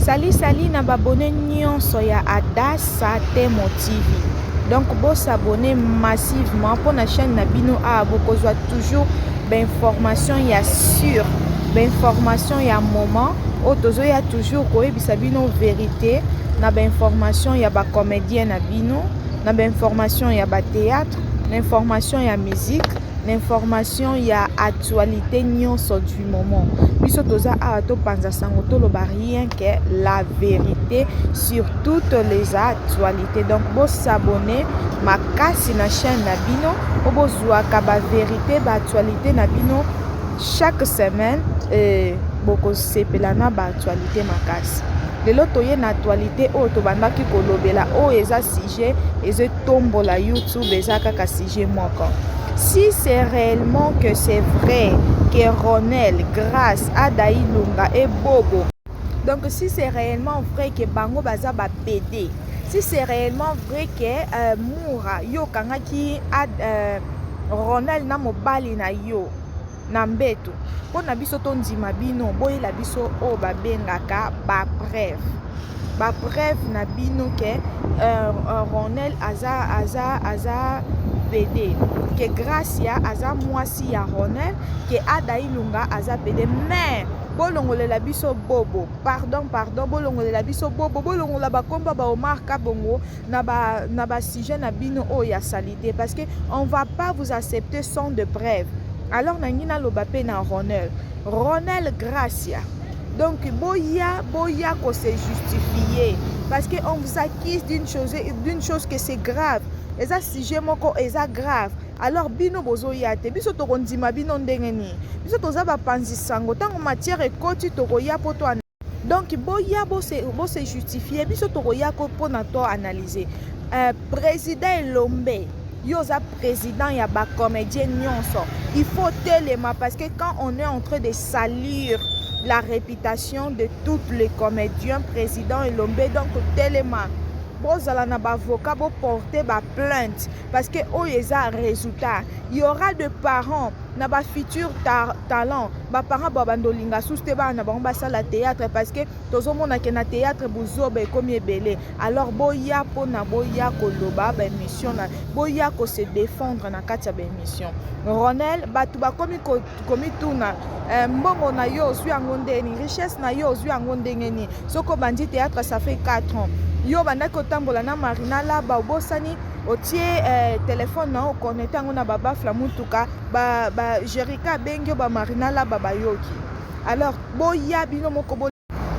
Salut salut na ba abonnes nionso ya Adassa Temo TV. Donc bo s'abonner massivement pour na chaîne na bino a bokozwa toujours ba information ya sûr, ba information ya moment oyo tozoya toujours koyebisa bino vérité na ba information ya ba comédien na bino, na ba information ya ba théâtre, na information ya musique, na information ya actualité nyonso du moment. Biso toza awa topanza sango, toloba rien que la vérité sur toutes les actualités. Donc bos'abonner makasi na chaîne na bino po bozwaka ba vérité, ba actualité na bino chaque semaine. Bokosepela na ba actualité makasi. Lelo toye na actualité oyo tobandaki kolobela, oyo eza sujet ezotombola YouTube, eza kaka sujet moko. Si c'est réellement que c'est vrai que Ronel, Grâce, Ada Ilunga et Bobo, donc si c'est réellement vrai que bango baza ba PD, si c'est réellement vrai que Moura yo okangaki Ronel na mobali na yo na mbeto, mpo na biso tondima bino, boyela biso oyo babengaka ba preuve, ba preuve na bino ke Ronel aza PD, ke Gracia aza mwasi ya Ronel, ke Ada Ilunga aza PD. Mais bolongolela biso Bobo, pardon, pardon, bolongolela biso Bobo, bolongola bakomba ba Omar Kabongo na ba sujet na bino oyo ya salité, parce que on va pas vous accepter sans de preuve. Alors nangi naloba mpe na Ronel, Ronel, Gracia, donc boya, boya ko se justifier, parce que on vous accuse d'une chose que c'est grave. Eza sujet moko eza grave. Alors bino bozoya te, biso tokondima bino ndenge nini? Biso toza bapanzi sango, ntango matière ekoti, tokoya mpo to. Donc boya bose justifier, biso tokoya mpona to analyser. Président Elombe, yo oza président ya ba comédien nyonso, il faut telema, parce que quand on est en train de salir la réputation de tous les comédiens, président Elombe, donc telema, bozala na ba avocat, boporte ba plainte, parce que oyo eza résultat. Il y aura de parents na ba futur talent, ba parents babanda olinga susu te bana na bango basala théâtre, parce que tozomona ke na théâtre bozoba ekomi ebele. Alors boya mpona boya koloba ba émission na boya kose défendre na kati ya ba émission. Ronel, bato bakomi komituna mbongo na yo ozwi yango ndeni, richesse na yo ozwi yango ndenge nini? Soki obandi théâtre, ça fait 4 ans, yo obandaki kotambola na Marina Laba, obosani otie telefone na yo, oconnecte yango na ba baffle ya mutuka, ba Jerika abengi yo, bamarina Laba bayoki. Alors boya bino moko bo,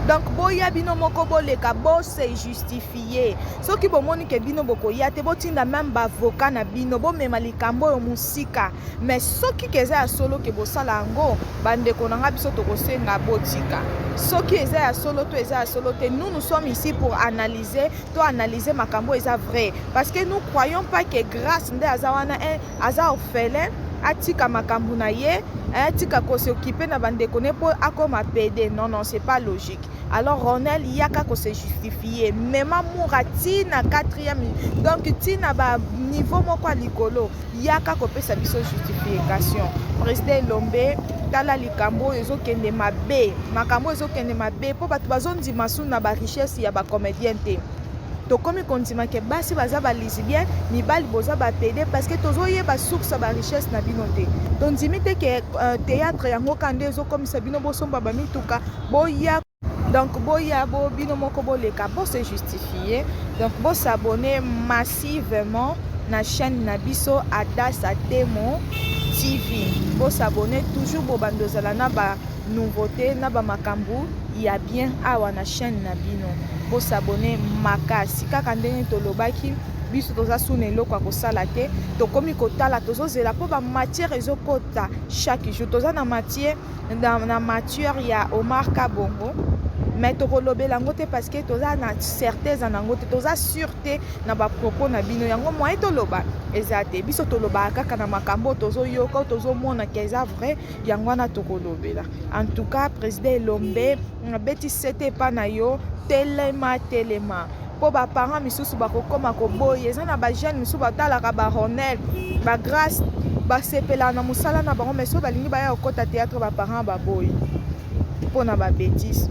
donc boya bino moko, boleka, bose justifier. Soki bomoni ke bino bokoya te, botinda même ba avocat na bino, bomema likambo oyo mosika. Mais soki ke eza ya solo ke bosala yango, bandeko na nga, biso tokosenga botika. Soki eza ya solo to eza ya solo te, nous, nous sommes ici pour analyser, to analyser makambo eza vrai, parce que nous croyons pas que Grâce nde aza wana aza orphelin, atika makambo na ye, atika kos'occuper na bandeko ne mpo akoma PD. Non, non, c'est pas logique. Alors Ronel, yaka kose justifier, mema Mura ntina quatrième, donc ntina ba niveau moko ya likolo, yaka kopesa biso justification. Président Elombe, tala likambo oyo ezokende mabe, makambo oyo ezokende mabe mpo bato bazondima su na ba richesse ya ba comédien te. Tokomi kondima ke basi baza ba lesbienne, mibali boza ba PD, parce que tozoyeba source ya ba richesse na bino te. Tondimi te ke théâtre yango ka nde ezokomisa bino bosomba bamituka. Boya, donc boya bo bino moko boleka, bose justifier. Donc bos'abonner massivement na chaîne na biso Adasa Temo TV, bos'abonner toujours, bobanda ozala na ba nouveauté na bamakambo ya bien awa na chaîne na bino. Bos'abonner makasi. Kaka ndenge tolobaki, biso toza suna eloko ya kosala te, tokomi kotala, tozozela mpo ba matière ezokota chaque jour. Toza na matière, na matière ya Omar Kabongo, mais tokolobela yango te parce que toza na certeza na yango te, toza sûr te na ba propos na bino. Yango moye toloba eza te. Biso tolobaka kaka na makambo oyo tozoyoka, oyo tozomona ke eza vrai, yango wana tokolobela. En tout cas, président Elombe, nabeti sete epa na yo, telema, telema, mpo ba parent misusu bakokóma koboya. Eza na ba jeune misusu batalaka baronel, ba Grâce, basepelaka na mosala na bango, mais soki balingi baya kokɔta théâtre, ba parent baboyi mpona ba bêtise.